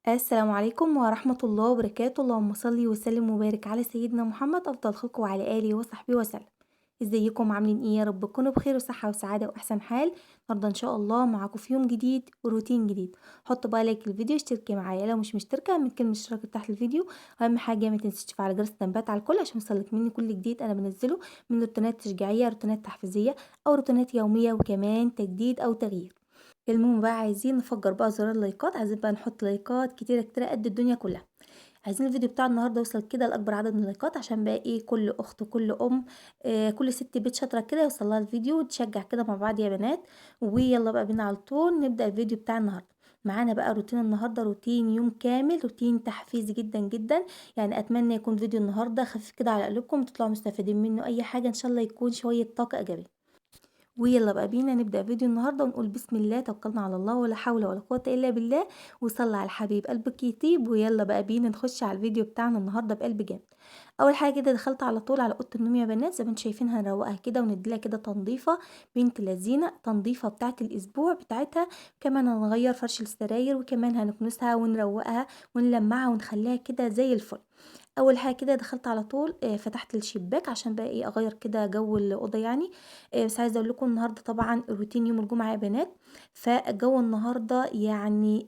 السلام عليكم ورحمة الله وبركاته، اللهم صل وسلم وبارك على سيدنا محمد أفضل خلقه وعلى آله وصحبه وسلم. ازيكم عاملين ايه؟ يا رب تكونوا بخير وصحة وسعادة وأحسن حال. النهارده إن شاء الله معاكم في يوم جديد وروتين جديد. حطوا بقى like للفيديو، اشتركي معايا لو مش مشتركة من كلمة اشتراك تحت الفيديو. أهم حاجة ما تنسيش تفعلي جرس التنبيهات على الكل عشان يوصلك مني كل جديد أنا بنزله من روتينات تشجيعية، روتينات تحفيزية، أو روتينات يومية، وكمان تجديد أو تغيير. المهم بقى عايزين نفجر بقى زرار اللايكات، عايزين بقى نحط لايكات كتيرة كتيرة قد الدنيا كلها. عايزين الفيديو بتاع النهارده يوصل كده لاكبر عدد من اللايكات عشان بقى ايه كل اخت وكل ام كل ست بيت شاطرة كده يوصل لها الفيديو وتشجع كده مع بعض يا بنات. ويلا بقى بينا على طول نبدا الفيديو بتاع النهارده. معانا بقى روتين النهارده، روتين يوم كامل، روتين تحفيزي جدا جدا. يعني اتمنى يكون فيديو النهارده خفيف كده على قلوبكم، تطلعوا مستفيدين منه اي حاجة ان شاء الله، يكون شوية طاقة ايجابية. ويلا بقى بينا نبدأ فيديو النهاردة ونقول بسم الله توكلنا على الله ولا حول ولا قوة إلا بالله، وصلى على الحبيب قلبك يطيب. ويلا بقى بينا نخش على الفيديو بتاعنا النهاردة بقلب جامد. أول حاجة كده دخلت على طول على أوضة النوم يا بنات، زي ما انتم شايفين هنروقها كده ونديلها كده تنظيفة بنت لذينة، تنظيفة بتاعة الأسبوع بتاعتها. كمان هنغير فرش السراير، وكمان هنكنسها ونروقها ونلمعها ونخليها كده زي الفل. اول حاجة كده دخلت على طول فتحت الشباك عشان بقى ايه اغير كده جو الاوضة يعني. بس عايزه اقول لكم النهارده طبعا روتين يوم الجمعة يا بنات، فالجو النهارده يعني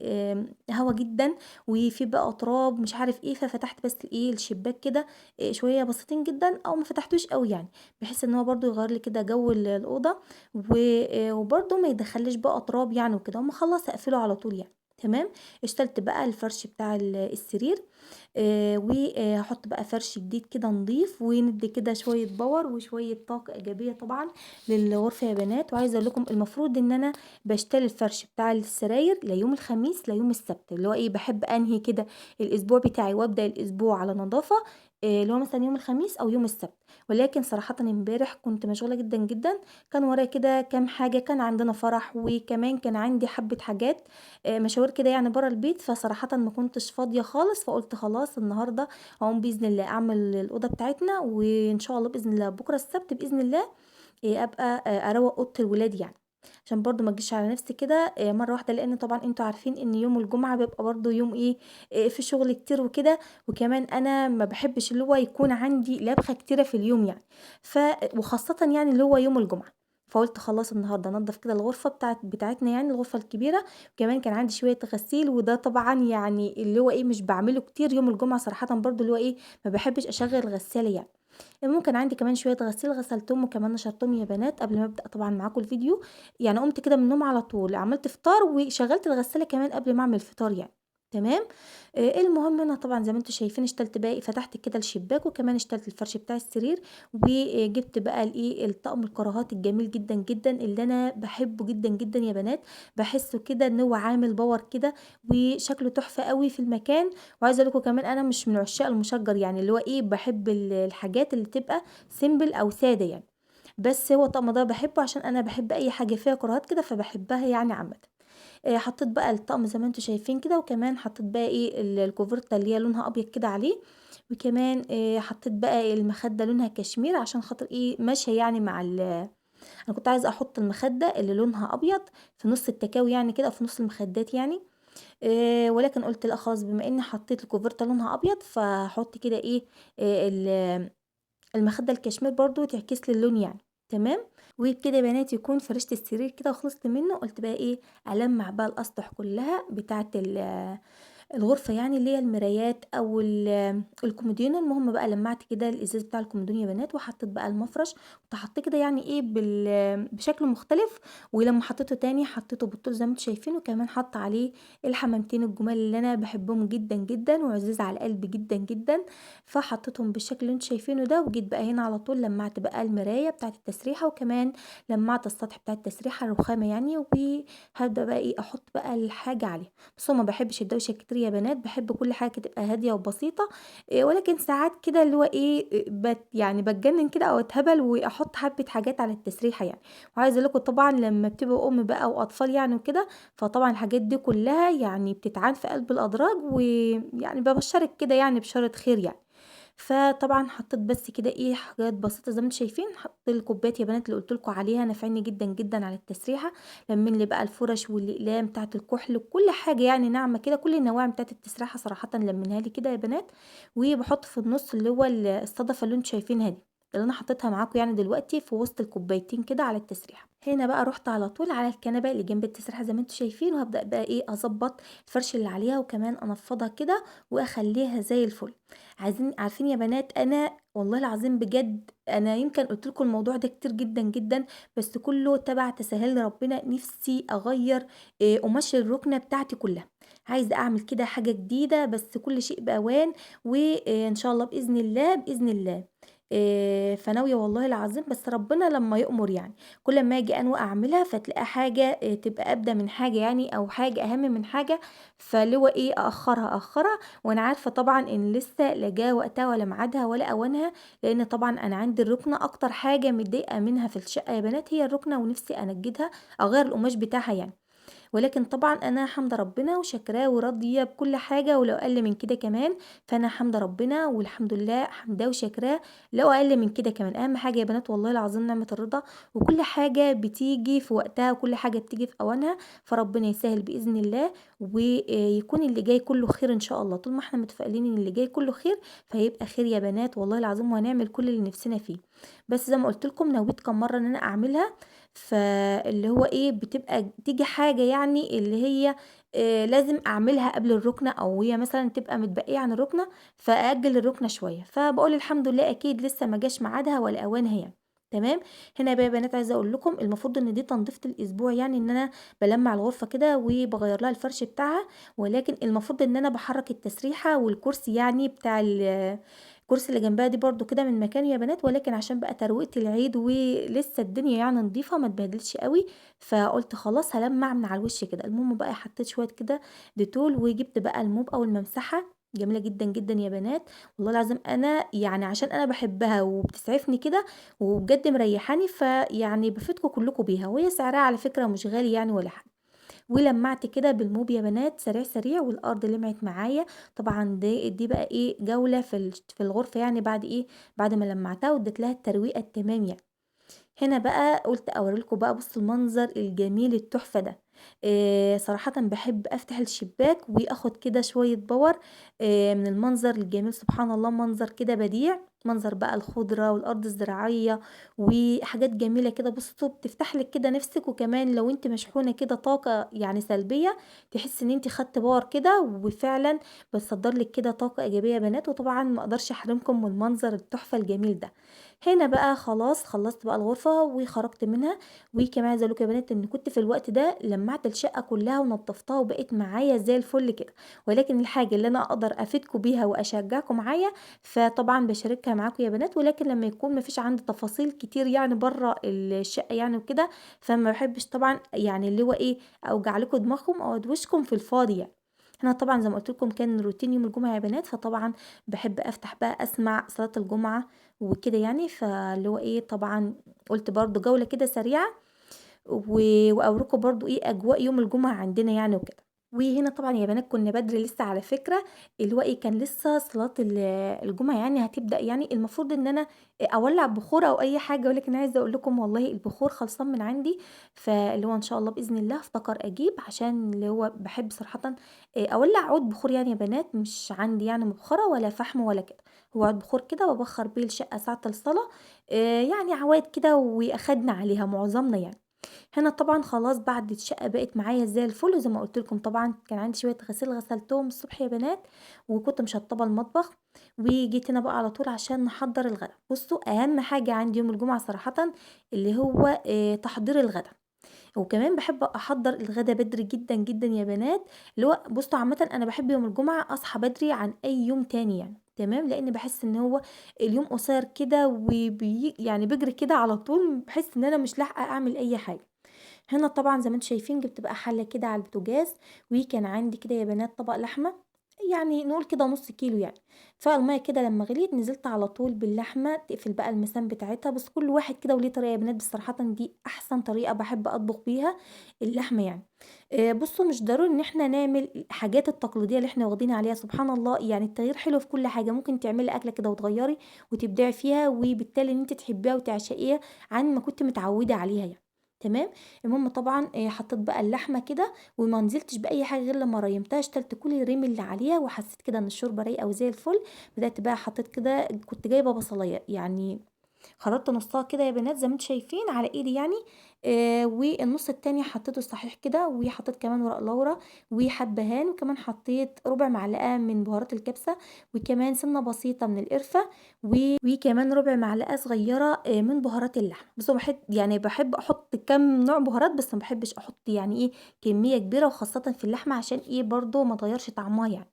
هوا جدا وفي بقى تراب مش عارف ايه، ففتحت بس ايه الشباك كده شوية بسيطين جدا او ما فتحتوش قوي يعني، بحيث ان هو برده يغير لي كده جو الاوضة وبرده ما يدخلش بقى تراب يعني وكده. وما خلص اقفله على طول يعني. تمام. اشتلت بقى الفرش بتاع السرير وهحط بقى فرش جديد كده نضيف، وندي كده شوية power وشوية طاقة ايجابية طبعا للغرفة يا بنات. وعايزه اقول لكم المفروض ان انا بشتري الفرش بتاع السراير لا يوم الخميس لا يوم السبت، اللي هو ايه بحب انهي كده الاسبوع بتاعي وابدا الاسبوع على نظافة، اللي هو مثلا يوم الخميس او يوم السبت. ولكن صراحة امبارح كنت مشغولة جدا جدا، كان ورايا كده كام حاجة، كان عندنا فرح وكمان كان عندي حبه حاجات مشاوير كده يعني برا البيت، فصراحة ما كنتش فاضية خالص. فقلت خلاص النهارده هقوم باذن الله اعمل الاوضة بتاعتنا، وان شاء الله باذن الله بكره السبت باذن الله ابقى اروق اوضة الولاد يعني، عشان برضو ما تجيش على نفسي كده مرة واحدة، لان طبعا انتوا عارفين ان يوم الجمعة بيبقى برضو يوم ايه في شغل كتير وكده، وكمان انا ما بحبش اللي هو يكون عندي لبخه كتيرة في اليوم يعني، وخاصة يعني اللي هو يوم الجمعة. فقلت خلاص النهارده انضف كده الغرفة بتاعتنا يعني الغرفة الكبيرة. وكمان كان عندي شوية غسيل، وده طبعا يعني اللي هو ايه مش بعمله كتير يوم الجمعة صراحة، برضو اللي هو ايه ما بحبش اشغل غسالة يعني. المهم كان عندي كمان شوية غسيل غسلتهم وكمان نشرتهم يا بنات قبل ما ابدا طبعا معاكم الفيديو يعني. قمت كده من النوم على طول عملت فطار وشغلت الغسالة كمان قبل ما اعمل فطار يعني. تمام. المهم انا طبعا زي ما انتم شايفين اشتلت بقى، فتحت كده الشباك وكمان اشتلت الفرش بتاع السرير، وجبت بقى الايه الطقم الكراهات الجميل جدا جدا اللي انا بحبه جدا جدا يا بنات، بحسه كده ان هو عامل power كده وشكله تحفة قوي في المكان. وعايزه اقول لكم كمان انا مش من عشاق المشجر يعني، اللي هو ايه بحب الحاجات اللي تبقى simple او ساده يعني، بس هو الطقم ده بحبه عشان انا بحب اي حاجة فيها كراهات كده فبحبها يعني عامة. حطيت بقى الطقم زي ما انتم شايفين كده، وكمان حطيت بقى ايه الكوفرته اللي هي لونها ابيض كده عليه، وكمان حطيت بقى المخدة لونها كشمير عشان خاطر ايه ماشية يعني مع انا كنت عايزه احط المخدة اللي لونها ابيض في نص التكاوي يعني كده، في نص المخدات يعني، ولكن قلت لا خلاص بما اني حطيت الكوفرته لونها ابيض فحط كده ايه المخدة الكشمير برضو تعكس لي اللون يعني. تمام. وبكده يا بنات يكون فرشت السرير كده وخلصت منه. قلت بقى ايه المع بقى الاسطح كلها بتاعه الغرفة يعني، اللي هي المرايات او الكومودينو. المهم بقى لمعت كده الازاز بتاع الكومودينو يا بنات، وحطيت بقى المفرش وحطيت كده يعني ايه بشكل مختلف. ولما حطيته تاني حطيته بالطول زي ما انتم شايفين، وكمان حط عليه الحمامتين الجمال اللي انا بحبهم جدا جدا وعزيز على القلب جدا جدا، فحطيتهم بالشكل اللي انتم شايفينه ده. وجيت بقى هنا على طول لمعت بقى المراية بتاعه التسريحه، وكمان لمعت السطح بتاع التسريحه الرخامه يعني، وهبدا بقى ايه احط بقى الحاجة عليها. بس ما بحبش الدوشة كتير يا بنات، بحب كل حاجة تبقى هادية وبسيطة، ولكن ساعات كده اللي هو ايه يعني بتجنن كده او اتهبل واحط حبه حاجات على التسريحه يعني. وعايزه اقول لكم طبعا لما بتبقى ام بقى واطفال يعني وكده، فطبعا الحاجات دي كلها يعني بتتعان في قلب الادراج، ويعني ببشرك كده يعني بشارة خير يعني. فطبعًا حطيت بس كده إيه حاجات بسيطة زي ما أنتم شايفين، حطيت الكوبايات يا بنات اللي قُلت لكم عليها نافعيني جدًا، جدًا على التسريحة، لمّين لي بقى الفرش والأقلام بتاعة الكحل وكل حاجة يعني ناعمة كده، كل النواعم بتاعة التسريحة صراحةً لمّينها لي كده يا بنات، وباحط في النُص اللي هو الصدفة اللي أنتم شايفينها دي، اللي أنا حطيتها معاكم يعني دلوقتي في وسط الكوبايتين كده على التسريحة. هنا بقى رُحت على طول على الكنبة اللي جنب التسريحة زي ما أنتم شايفين، وهابدأ بقى إيه أضبّط الفرش اللي عليها وكمان أنفّضها كده وأخلّيها زي الفل. عارفين يا بنات، أنا والله العظيم بجد أنا يمكن قُلت لكم الموضوع ده كتير جدًا، جدًا، بس كله تبع تسهيل ربنا. نفسي أغيّر قماش الركنة بتاعتي كلها، عايزة أعمل كده حاجة جديدة، بس كل شيء بأوان، وإن شاء الله بإذن الله، بإذن الله. فناوية والله العظيم، بس ربنا لمّا يؤمر يعني، كل أمّا آجي أنوي أعملها فتلاقي حاجة تبقى أبدى من حاجة يعني أو حاجة أهم من حاجة، فاللي هو إيه أأخرها، أأخرها، وأنا عارفة طبعًا إن لسه لا جه وقتها ولا ميعادها ولا أوانها، لإن طبعًا أنا عندي الركنة أكتر حاجة متضايقة منها في الشقة يا بنات هي الركنة، ونفسي أنجدها أغيّر القماش بتاعها يعني. ولكن طبعًا أنا حامدة ربنا وشاكراه وراضية بكل حاجة، ولو أقل من كده كمان فأنا حامدة ربنا والحمد لله حامداه وشاكراه لو أقل من كده كمان. أهم حاجة يا بنات والله العظيم نعمة الرضا، وكل حاجة بتيجي في وقتها وكل حاجة بتيجي في أوانها، فربنا يسهل بإذن الله ويكون اللي جاي كله خير إن شاء الله. طول ما إحنا متفائلين إن اللي جاي كله خير فهيبقى خير يا بنات والله العظيم، وهنعمل كل اللي نفسنا فيه. بس زي ما قُلت لكم نويت كام مرة إن أنا أعملها، فاللي هو إيه بتبقى تيجي حاجة يعني اللي هي لازم أعملها قبل الركنة، أو هي مثلًا تبقى متبقية عن الركنة، فأأجل الركنة شوية، فباقول الحمد لله أكيد لسه ما جاش ميعادها ولا أوانها يعني، تمام. هنا بقى يا بنات عايزة أقول لكم المفروض إن دي تنضيفة الأسبوع، يعني إن أنا بالمّع الغرفة كده وباغيّر لها الفرش بتاعها، ولكن المفروض إن أنا باحرّك التسريحة والكرسي يعني بتاع الكرسي اللي جنبها دي برضه كده من مكانه يا بنات، ولكن عشان بقى ترويقة العيد ولسه الدنيا يعني نضيفة ما اتبهدلتش أوي، فقُلت خلاص هالمّع من على الوش كده. المهم بقى حطيت شوية كده ديتول، وجبت بقى الموب أو الممسحة جميلة جدًا، جدًا يا بنات، والله العظيم أنا يعني عشان أنا باحبها وبتسعفني كده وبجد مريحاني، فيعني بافيدكم كلكم بيها، وهي سعرها على فكرة مش غالي يعني ولا حاجة. ولمّعت كده بالموب يا بنات سريع، سريع، والأرض لمعت معايا. طبعًا دي بقى إيه جولة في الغرفة يعني بعد إيه، بعد ما لمّعتها واديت لها الترويقة التمام يعني. هنا بقى قُلت أوري لكم بقى، بصوا المنظر الجميل التحفة ده. صراحةً باحب أفتح الشباك وآخد كده شوية power من المنظر الجميل، سبحان الله منظر كده بديع، منظر بقى الخضرة والأرض الزراعية وحاجات جميلة كده. بصوا بتفتح لِك كده نفسِك، وكمان لو أنتِ مشحونة كده طاقة يعني سلبية تحسي إن أنتِ خدتِ power كده، وفعلًا بتصدر لِك كده طاقة إيجابية يا بنات. وطبعًا ما أقدرش أحرمكم من المنظر التحفة الجميل ده. هنا بقى خلاص خلصت بقى الغرفة وخرجت منها، وكمان عايزة أقول لكم يا بنات إن كنت في الوقت ده لمعت الشقة كلها ونضفتها وبقت معايا زي الفل كده، ولكن الحاجة اللي أنا أقدر أفيدكم بيها وأشجعكم معايا فطبعًا باشاركها معاكم يا بنات، ولكن لما يكون ما فيش عندي تفاصيل كتير يعني برّه الشقة يعني وكده، فما باحبش طبعًا يعني اللي هو إيه أوجع لكم دماغكم أو أدوشكم في الفاضي يعني. هنا طبعًا زي ما قُلت لكم كان روتين يوم الجمعة يا بنات، فطبعًا باحب أفتح بقى أسمع صلاة الجمعة وكده يعني، فاللي هو إيه طبعًا قُلت برضه جولة كده سريعة وأوريكم برضه إيه أجواء يوم الجمعة عندنا يعني وكده. وهنا طبعًا يا بنات كنا بدري لسه على فكرة، اللي هو إيه كان لسه صلاة الجمعة يعني هتبدأ يعني، المفروض إن أنا أولّع بخور أو أي حاجة، ولكن عايزة أقول لكم والله البخور خلصان من عندي، فاللي هو إن شاء الله بإذن الله هافتكر أجيب، عشان اللي هو باحب صراحةً أولّع عود بخور يعني يا بنات، مش عندي يعني مبخرة ولا فحم ولا كده، هو عود بخور كده وأبخر بيه الشقة ساعة الصلاة، يعني عوايد كده وأخدنا عليها معظمنا يعني. هنا طبعًا خلاص بعد الشقة بقت معايا زي الفل، وزي ما قُلت لكم طبعًا كان عندي شوية غسيل غسلتهم الصبح يا بنات، وكنت مشطبة المطبخ، وجيت هنا بقى على طول عشان نحضّر الغدا. بصوا أهم حاجة عندي يوم الجمعة صراحةً اللي هو تحضير الغدا، وكمان باحب أحضّر الغدا بدري جدًا، جدًا يا بنات، اللي هو بصوا عامةً أنا باحب يوم الجمعة أصحى بدري عن أي يوم تاني يعني، تمام، لإن باحس إن هو اليوم قصير كده يعني بيجري كده على طول، باحس إن أنا مش لاحقة أعمل أي حاجة. هنا طبعًا زي ما أنتم شايفين جبت بقى حلة كده على البوتاجاز، وكان عندي كده يا بنات طبق لحمة، يعني نقول كده نُص كيلو يعني. فالمَيّة كده لمّا غليت نزلت على طول باللحمة تقفل بقى المسام بتاعتها، بس كل واحد كده وليه طريقة يا بنات، بس صراحةً دي أحسن طريقة باحب أطبخ بيها اللحمة يعني. بُصّوا مش ضروري إن إحنا نعمل الحاجات التقليدية اللي إحنا واخدين عليها، سبحان الله يعني التغيير حلو في كل حاجة، ممكن تعملي أكلة كده وتغيّري وتبدعي فيها، وبالتالي إن أنتِ تحبيها وتعشقيها عن ما كنتِ متعودة عليها يعني، تمام؟ المهم طبعًا حطيت بقى اللحمة كده وما نزلتش بأي حاجة غير لمّا ريمتها، اشتلت كل الريم اللي عليها وحسيت كده إن الشوربة رايقة وزي الفل. بدأت بقى حطيت كده، كنت جايبة بصلاية يعني خرطت نصها كده يا بنات زي ما انتم شايفين على ايدي يعني، والنص التاني حطيته صحيح كده، وحطيت كمان ورق لورا وحبهان، وكمان حطيت ربع معلقه من بهارات الكبسه، وكمان سنة بسيطة من القرفه، وكمان ربع معلقه صغيرة من بهارات اللحمة. بصوا بحب احط كم نوع بهارات، بس ما بحبش احط يعني ايه كمية كبيرة، وخاصة في اللحمة عشان ايه برضو ما تغيرش طعمها يعني.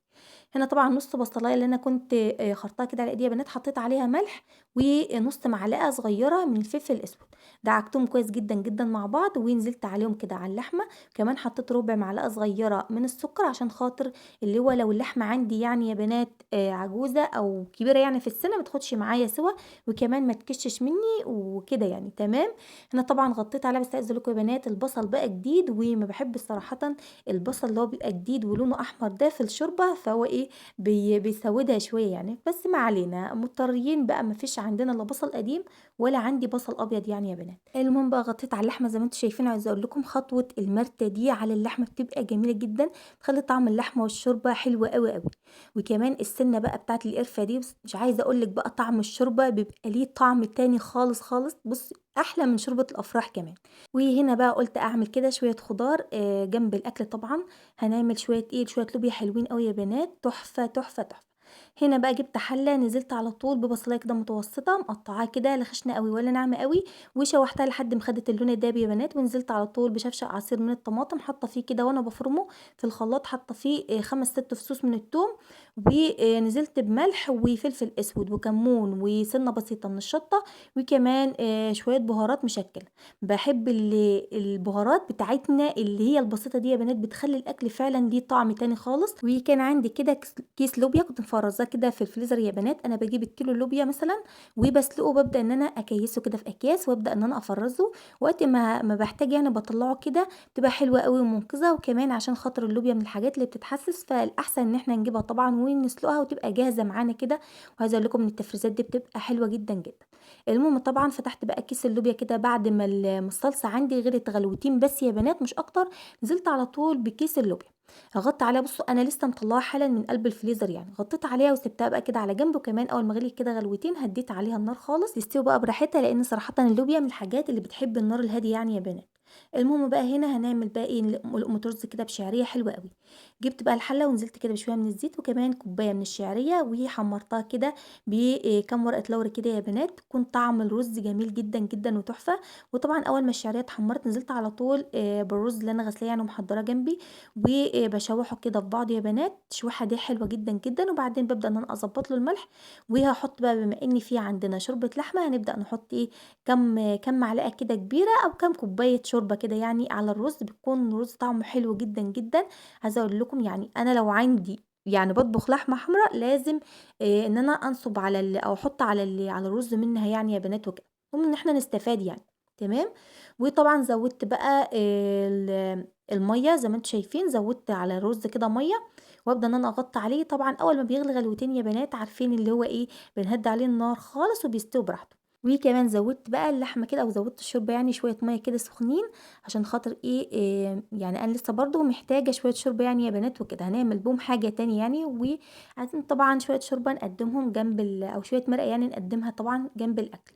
هنا طبعا نص بصلايه اللي انا كنت خرطاها كده على ايدي يا بنات حطيت عليها ملح ونص معلقه صغيرة من الفلفل الاسود، دعكتهم كويس جدا جدا مع بعض ونزلت عليهم كده على اللحمة. كمان حطيت ربع معلقه صغيرة من السكر عشان خاطر اللي هو لو اللحمة عندي يعني يا بنات عجوزه او كبيرة يعني في السن ما تاخدش معايا سوا، وكمان ما تكشش مني وكده يعني، تمام. هنا طبعا غطيت عليها، بس عايزه اقول لكم يا بنات البصل بقى جديد، وما بحب صراحة البصل اللي هو بيبقى جديد ولونه احمر ده في الشوربة، فهو ايه بيسودها شوية يعني، بس ما علينا مضطرين بقى، ما فيش عندنا لا بصل قديم ولا عندي بصل ابيض يعني يا بنات. المهم بقى غطيت على اللحمة زي ما انتم شايفين. عايزه اقول لكم خطوة المرته دي على اللحمة بتبقى جميلة جدا، بتخلي طعم اللحمة والشوربه حلو قوي قوي. وكمان السنة بقى بتاعت القرفه دي، بس مش عايزه اقول لك بقى طعم الشوربة بيبقى ليه طعم تاني خالص خالص، بص احلى من شوربة الافراح كمان. وهنا بقى قلت اعمل كده شوية خضار جنب الاكل، طبعا هنعمل شوية ايه، شوية لوبيا حلوين قوي يا بنات، تحفة تحفة تحفة. هنا بقى جبت حله نزلت على طول ببصلايه كده متوسطه مقطعاها كده، لا خشنه قوي ولا ناعمة قوي، وشوحتها لحد ما خدت اللون الدهبي يا بنات. ونزلت على طول بشفشق عصير من الطماطم حاطه فيه كده وانا بفرمه في الخلاط، حاطه فيه 5 6 فصوص من الثوم، ونزلت بملح وفلفل اسود وكمون وسنة بسيطة من الشطه، وكمان شوية بهارات مشكلة. بحب البهارات بتاعتنا اللي هي البسيطة دي يا بنات، بتخلي الاكل فعلا ليه طعم تاني خالص. وكان عندي كده كيس لوبيا كنت مفرزاه كده في الفريزر يا بنات. انا بجيب الكيلو اللوبيا مثلا وبسلقه، وببدا ان انا اكيسه كده في اكياس، وابدا ان انا افرزه وقت ما بحتاج يعني، بطلعه كده، بتبقى حلوة قوي ومنقذه. وكمان عشان خاطر اللوبيا من الحاجات اللي بتتحسس، فالاحسن ان احنا نجيبها طبعا ونسلقها وتبقى جاهزة معانا كده. وعايزه اقول لكم ان التفريزات دي بتبقى حلوة جدا جدا. المهم طبعا فتحت بقى كيس اللوبيا كده بعد ما الصلصه عندي غلت غلوتين بس يا بنات مش اكتر، نزلت على طول بكيس اللوبيا غطيت عليها. بصوا انا لسه مطلعاها حالا من قلب الفريزر يعني، غطيت عليها وسبتها بقى كده على جنب. وكمان اول ما غليت كده غلوتين هديت عليها النار خالص تستوي بقى براحتها، لان صراحة اللوبيا من الحاجات اللي بتحب النار الهادية يعني يا بنات. المهم بقى هنا هنعمل بقى ايه، لقمة رز كده بشعريه حلوة قوي. جبت بقى الحلة ونزلت كده بشوية من الزيت وكمان كوباية من الشعرية، وحمرتها كده بكام ورقة لورا كده يا بنات، تكون طعم الرز جميل جدا جدا وتحفه. وطبعا اول ما الشعرية اتحمرت نزلت على طول بالرز اللي انا غسلاه يعني ومحضراه جنبي، وبشوحه كده في بعض يا بنات. التشويحه دي حلوة جدا جدا. وبعدين ببدا ان انا اظبط له الملح، وهحط بقى بما ان في عندنا شوربة لحمه هنبدا نحط ايه كم معلقه كده كبيرة او كم كوباية شوربة كده يعني على الرز، بيكون الرز طعمه حلو جدا جدا. عايزه اقول لكم يعني انا لو عندي يعني بطبخ لحمه حمراء لازم ان انا انصب على او احط على على الرز منها يعني يا بنات وكده، المهم ان احنا نستفاد يعني، تمام. وطبعا زودت بقى المية زي ما انتم شايفين، زودت على الرز كده مية، وابدا ان انا اغطي عليه. طبعا اول ما بيغلي غلوتين يا بنات عارفين اللي هو ايه، بنهدي عليه النار خالص وبيستوي براحته. وكمان زودت بقى اللحمة كده او زودت الشوربة يعني شوية مية كده سخنين عشان خاطر إيه يعني انا لسه برضو محتاجه شوية شوربة يعني يا بنات وكده، هنعمل بهم حاجة تاني يعني. وعايزين طبعا شوية شوربة نقدمهم جنب او شوية مرقه يعني نقدمها طبعا جنب الاكل.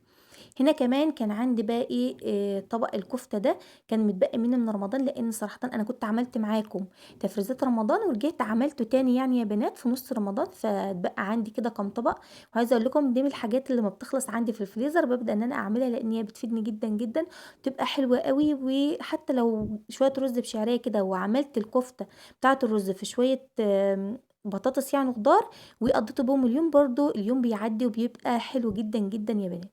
هنا كمان كان عندي بقى ايه طبق الكفتة ده كان متبقي مني من رمضان، لان صراحة انا كنت عملت معاكم تفريزات رمضان ورجعت عملته تاني يعني يا بنات في نص رمضان، فاتبقى عندي كده كام طبق. وعايزه اقول لكم دي من الحاجات اللي ما بتخلص عندي في الفريزر، ببدا ان انا اعملها لان هي بتفيدني جدا جدا، بتبقى حلوة قوي. وحتى لو شوية رز بشعريه كده وعملت الكفتة بتاعه الرز في شوية بطاطس يعني خضار وقضيته بهم اليوم، برضو اليوم بيعدي وبيبقى حلو جدا جدا يا بنات.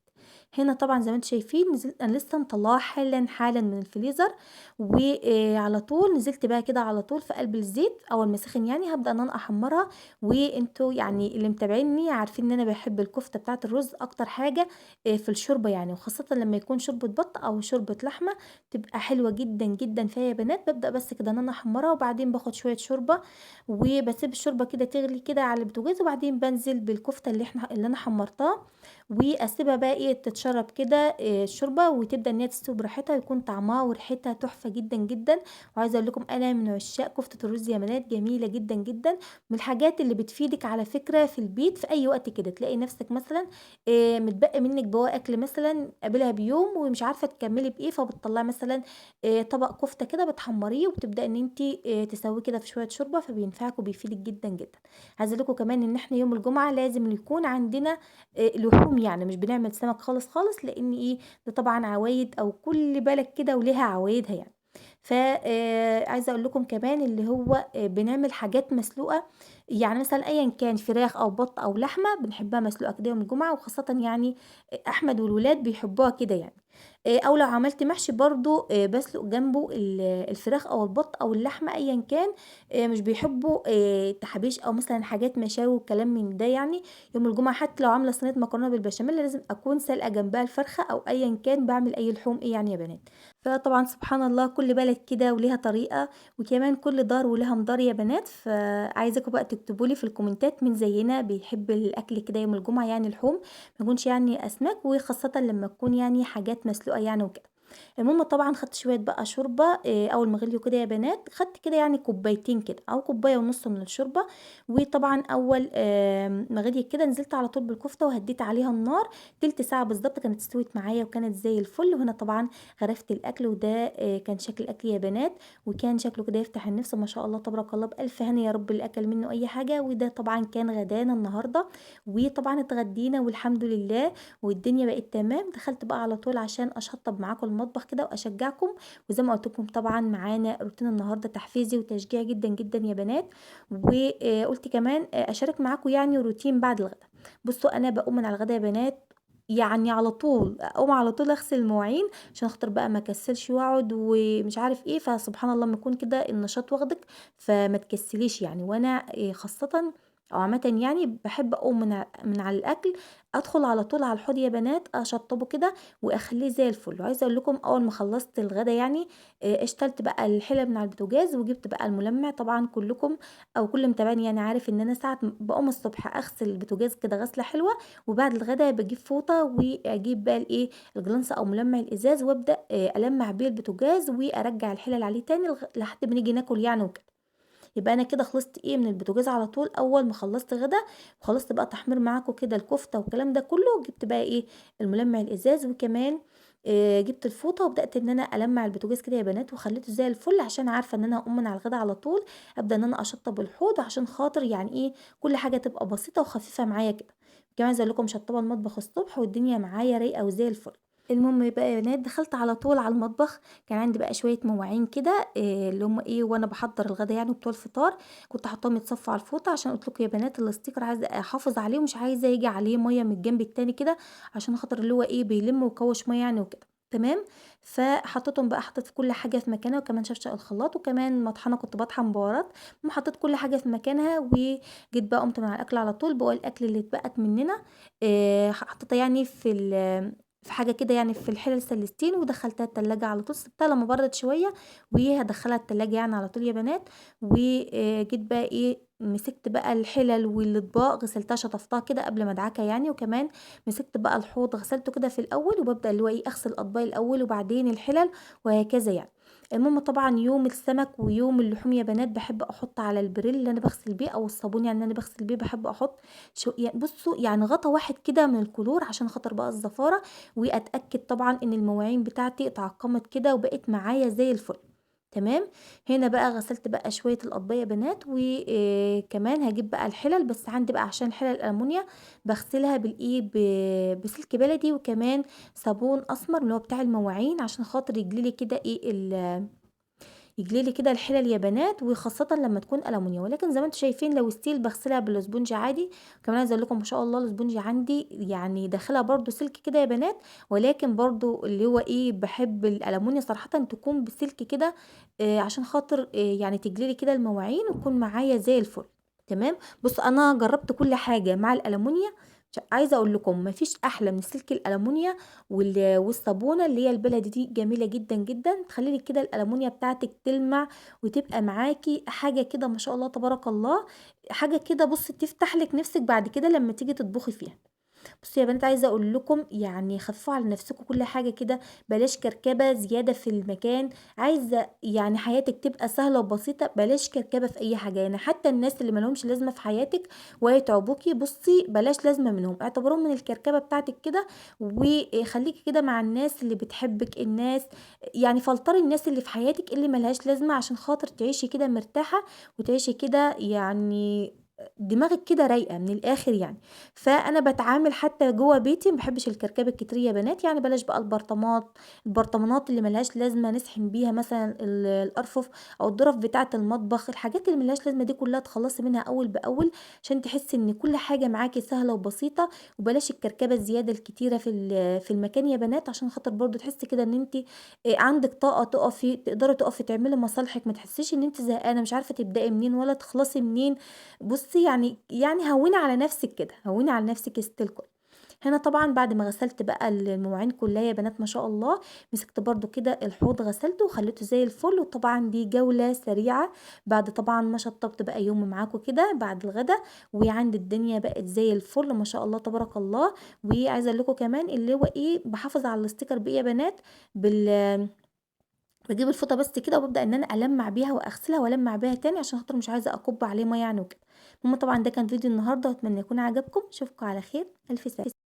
هنا طبعا زي ما انتم شايفين نزلت، انا لسه مطلعاها حالا حالا من الفريزر، وعلى طول نزلت بقى كده على طول في قلب الزيت اول ما سخن يعني. هبدا ان انا احمرها، وانتوا يعني اللي متابعيني عارفين ان انا بحب الكفتة بتاعه الرز اكتر حاجة في الشوربة يعني، وخاصة لما يكون شوربة بط او شوربة لحمه تبقى حلوة جدا جدا فيها يا بنات. ببدا بس كده ان انا احمرها، وبعدين باخد شوية شوربة وبسيب الشوربة كده تغلي كده على البوتاجاز، وبعدين بنزل بالكفته اللي انا حمرتها، واسيبها بقى ايه تتشرب كده الشوربة، وتبدا ان هي تستوي براحتها، ويكون طعمها وريحتها تحفة جدا جدا. وعايزه اقول لكم انا من عشاق كفته الرز يا بنات، جميلة جدا جدا، من الحاجات اللي بتفيدك على فكرة في البيت في اي وقت كده. تلاقي نفسك مثلا متبقي منك بواقي اكل مثلا قبلها بيوم ومش عارفه تكملي بايه، فبتطلعي مثلا طبق كفته كده بتحمريه، وبتبداي ان انت تسويه كده في شوية شوربة، فبينفعك وبيفيدك جدا جدا. عايزه اقول لكم كمان ان احنا يوم الجمعة لازم يكون عندنا لحوم يعني، مش بنعمل سمك خالص خالص، لان ايه ده طبعا عوايد او كل بلد كده وليها عوايدها يعني. ف عايزه اقول لكم كمان اللي هو بنعمل حاجات مسلوقة يعني، مثلا ايا كان فراخ او بط او لحمه بنحبها مسلوقة كده يوم الجمعة، وخاصة يعني احمد والولاد بيحبوها كده يعني. او لو عملت محشي برضو بسلق جنبه الفراخ او البط او اللحمة ايا كان، مش بيحبوا تحابيش او مثلا حاجات مشاوي وكلام من ده يعني. يوم الجمعة حتى لو عامله صينية مكرونه بالبشاميل لازم اكون سالقه جنبها الفرخه او ايا كان، بعمل اي لحوم ايه يعني يا بنات. فطبعا سبحان الله كل بلد كده وليها طريقه، وكمان كل دار ولها مدار يا بنات. فعايزاكم بقى تكتبوا لي في الكومنتات مين زينا بيحب الاكل كده يوم الجمعة يعني، لحوم ما يكونش يعني اسماك، وخاصة لما تكون يعني حاجات مسلوقة يعني وكده. المهم طبعا خدت شوية بقى شوربة اول ما غليوا كده يا بنات، خدت كده يعني كوبايتين كده او كوباية ونص من الشوربة. وطبعا اول ما غليت كده نزلت على طول بالكفته وهديت عليها النار تلت ساعة بالظبط، كانت استوت معايا وكانت زي الفل. وهنا طبعا غرفت الاكل، وده كان شكل الاكل يا بنات، وكان شكله كده يفتح النفس ما شاء الله تبارك الله، بالف هنا يا رب اللي اكل منه اي حاجة. وده طبعا كان غدانا النهارده، وطبعا اتغدينا والحمد لله والدنيا بقت تمام. دخلت بقى على طول عشان اشطب معاكم المطبخ كده واشجعكم، وزي ما قلت لكم طبعا معانا روتين النهارده تحفيزي وتشجيع جدا جدا يا بنات. وقلت كمان اشارك معاكم يعني روتين بعد الغداء. بصوا انا بقوم من على الغداء يا بنات يعني على طول اقوم على طول اغسل المواعين عشان خاطر بقى ما اكسلش واقعد ومش عارف ايه. فسبحان الله لما يكون كده النشاط واخدك فما تكسليش يعني. وانا خاصة او عامة يعني بحب اقوم من على الاكل ادخل على طول على الحوض يا بنات، اشطبه كده واخليه زي الفل. وعايزه اقول لكم اول ما خلصت الغدا يعني اشتلت بقى الحلة من على البوتاجاز وجبت بقى الملمع. طبعا كلكم او كل متابعني يعني عارف ان انا ساعة بقوم الصبح اغسل البوتاجاز كده غسله حلوة، وبعد الغدا بجيب فوطه واجيب بقى الايه الجلانس او ملمع الازاز، وابدا المع بيه البوتاجاز وارجع الحلل عليه تاني لحد ما نيجي ناكل يعني وكده. يبقى انا كده خلصت ايه من البوتاجاز على طول. اول ما خلصت غدا وخلصت بقى تحمير معاكم كده الكفتة والكلام ده كله، جبت بقى ايه الملمع الازاز، وكمان جبت الفوطه وبدات ان انا المع البوتاجاز كده يا بنات، وخليته زي الفل عشان عارفه ان انا هقوم من على الغدا على طول ابدا ان انا اشطب الحوض، عشان خاطر يعني ايه كل حاجة تبقى بسيطة وخفيفة معايا كده. كمان عايزه اقول لكم شطبه المطبخ الصبح والدنيا معايا رايقة وزي الفل. المهم بقى يا بنات دخلت على طول على المطبخ، كان عندي بقى شوية مواعين كده اللي هم ايه وانا بحضر الغدا يعني وبتوع الفطار، كنت حاطاهم يتصفوا على الفوطه، عشان قلت لكم يا بنات ال sticker عايزه احافظ عليه ومش عايزه يجي عليه مية من الجنب التاني كده، عشان خاطر اللي هو ايه بيلم ويكوش مية يعني وكده تمام. فحطيتهم بقى، حطيت كل حاجة في مكانها، وكمان شفشق الخلاط، وكمان مطحنه كنت بطحن بهارات، حطيت كل حاجة في مكانها. وجيت بقى قمت من على الاكل على طول، بقى الاكل اللي اتبقت مننا حطيتها يعني في حاجة كده يعني في الحلة السلستين، ودخلتها التلاجة على طول، سبتها لما بردت شوية وهدخلها التلاجة يعني على طول يا بنات. وجيت بقى ايه مسكت بقى الحلل والاطباق غسلتها شطفتها كده قبل ما ادعكها يعني، وكمان مسكت بقى الحوض غسلته كده في الاول، وببدا اللي هو ايه اغسل الاطباق الاول وبعدين الحلل وهكذا يعني. المهم طبعا يوم السمك ويوم اللحوم يا بنات بحب احط على البريل اللي انا بغسل بيه او الصابون يعني اللي انا بغسل بيه، بحب احط شو يعني بصوا يعني غطا واحد كده من الكلور عشان خاطر بقى الزفاره، واتاكد طبعا ان المواعين بتاعتي اتعقمت كده وبقت معايا زي الفل تمام. هنا بقى غسلت بقى شوية الاطباق يا بنات، وكمان هجيب بقى الحلل، بس عندي بقى عشان حلل الالمونيا بغسلها بالايه بسلك بلدي، وكمان صابون اسمر اللي هو بتاع المواعين عشان خاطر يجلي كده ايه يجلي لي كده الحلل يا بنات، وخاصة لما تكون ألمونيا. ولكن زي ما انتم شايفين لو steel بغسلها بال sponge عادي. كمان عايزه اقول لكم ما شاء الله ال sponge عندي يعني داخلها برضو سلك كده يا بنات، ولكن برضو اللي هو ايه بحب الألمونيا صراحة تكون بسلك كده، عشان خاطر يعني تجلي لي كده المواعين وتكون معايا زي الفل. تمام. بص انا جربت كل حاجة مع الألمونيا، عايزه اقول لكم مفيش احلى من سلك الألمونيا والصابونه اللي هي البلدي دي، جميلة جدا جدا، تخلي لك كده الألمونيا بتاعتك تلمع وتبقى معاكي حاجة كده ما شاء الله تبارك الله، حاجة كده بصي تفتح لك نفسك بعد كده لما تيجي تطبخي فيها. بصوا يا بنات عايزه اقول لكم يعني خفوا على نفسكم كل حاجة كده، بلاش كركبه زيادة في المكان، عايزه يعني حياتك تبقى سهلة وبسيطة، بلاش كركبه في اي حاجة. يعني حتى الناس اللي مالهمش لازمه في حياتك ويتعبوكي بصي بلاش لازمه منهم، اعتبروهم من الكركبه بتاعتك كده، وخليكي كده مع الناس اللي بتحبك، الناس يعني فلتري الناس اللي في حياتك اللي ملهاش لازمه، عشان خاطر تعيشي كده مرتاحة وتعيشي كده يعني دماغك كده رايقة من الاخر يعني. فانا بتعامل حتى جوه بيتي ما بحبش الكركبه الكتير يا بنات، يعني بلاش بقى البرطمانات اللي ملهاش لازمه نسحن بيها مثلا الارفف او الظرف بتاعه المطبخ، الحاجات اللي ملهاش لازمه دي كلها تخلصي منها اول باول عشان تحسي ان كل حاجة معاكي سهلة وبسيطة، وبلاش الكركبه الزيادة الكتيرة في المكان يا بنات، عشان خاطر برضو تحسي كده ان انت عندك طاقة تقفي، تقدري تقفي تعملي مصالحك، ما تحسيش ان انت زهقانه مش عارفه تبداي منين ولا تخلصي منين. بصي يعني هوني على نفسك كده، هوني على نفسك يا ست الكل. هنا طبعا بعد ما غسلت بقى المواعين كلها يا بنات ما شاء الله، مسكت برضو كده الحوض غسلته وخليته زي الفل. وطبعا دي جولة سريعة بعد طبعا ما شطبت بقى يوم معاكم كده بعد الغدا، وعند الدنيا بقت زي الفل ما شاء الله تبارك الله. وعايزه اقول لكم كمان اللي هو ايه، بحافظ على ال sticker بايه يا بنات، بجيب الفوطه بس كده وببدا ان انا المع بيها واغسلها والمع بيها تاني، عشان خاطر مش عايزه اكب عليه مية يعني وكده. المهم طبعا ده كان فيديو النهارده، واتمنى يكون عجبكم. اشوفكم على خير، الف سلامه.